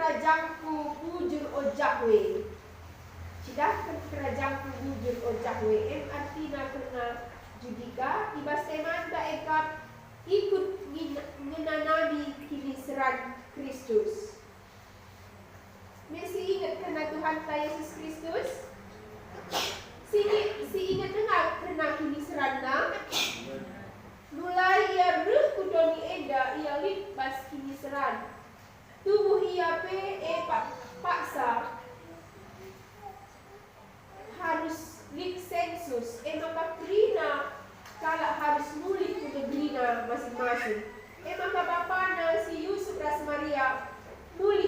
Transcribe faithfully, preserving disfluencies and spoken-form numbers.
Kerajangku bujur o Jahwe. Cidahken kerajangku bujur o Jahwe, em artina kerna Judika, i bas temanta e kap ikut ngin-, ngenanami kiniseran Kristus.